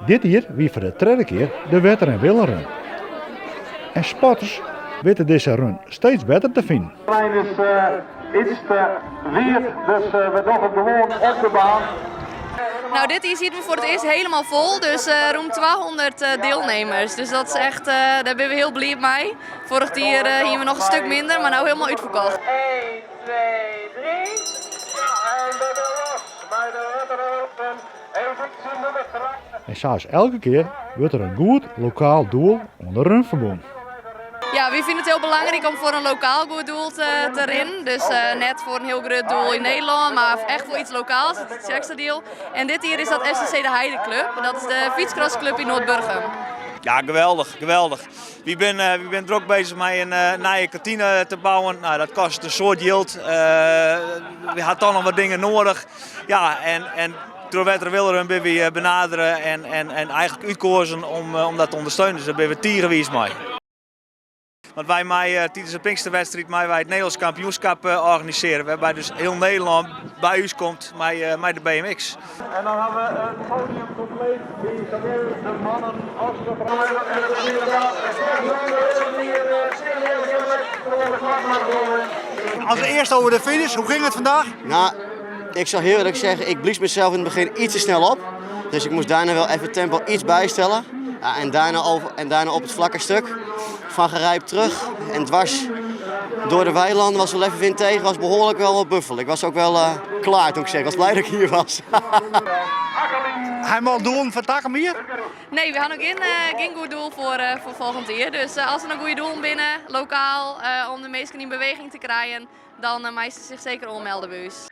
Dit jier wie foar de tredde kear de Wetter en Wille Run. En sporters witte dizze run steeds better te finen. De lijn is iets te wiid, dus we dogge it gewoan op de baan. Nou, dit jier sieten we foar it earst hielendal fol, dus rûn 200 dielnemers. Dus dat is echt, dêr binne we hiel bliid mei. Foarich jier hiene we noch in stik minder, mar no hielendal útferkocht. 1, 2, 3. Ja, en we binne los mei de Wetterrun edysje nûmer 3. En sa as elke kear wurdt der in goed lokaal doel oan de run ferbûn. Ja, wy fine it hiel belangryk om foar in lokaal goed doel te rinnen. Dus net foar in hiel grut doel yn Nederlân, mar echt foar iets lokaals, it Tsjerksteradiel. En dit jier is dat STC de Heideklup. Dat is de fytscrossclub yn Noardburgum. Ja, geweldich, geweldich. Wy binne wy bin drok bezich mei in nije kantine te bouwen. Nou, dat kostet in soad jild. Wy ha toch noch wat dingen nedich. Ja, en troch Wetter en Wille Run binne wy benadere en eigentlik útkozen om dat te ûndersteunen. Dus dêr binne we tige wiis mei. Want wy meie tidens de Pinksterwedstriid meie wy it Nederlânsk kampioenskip organisearje, wêrby dus hiel Nederlân by ús komt mei de BMX. En dan ha we it podium kompleet by sawol de mannen as de froulju. En it is inderdaad Als eerste over de finish, hoe ging het vandaag? Nou, ik zal heel eerlijk zeggen, ik blies mezelf in het begin iets te snel op. Dus ik moest daarna wel even het tempo iets bijstellen. Ja, en daarna op het vlakke stuk van Garijp terug en dwars door de weilanden was wel even wind tegen, was behoorlijk wel wat buffel. Ik was ook wel klaar toen ik zeg, ik was blij dat ik hier was. Ha we al doelen foar takom jier? Nee, we ha noch gjin goed doel foar folgjend jier. Dus as der noch goede doelen binne, lokaal, om de minsken yn beweging te krijen, dan meie se sich seker oanmelde by ús.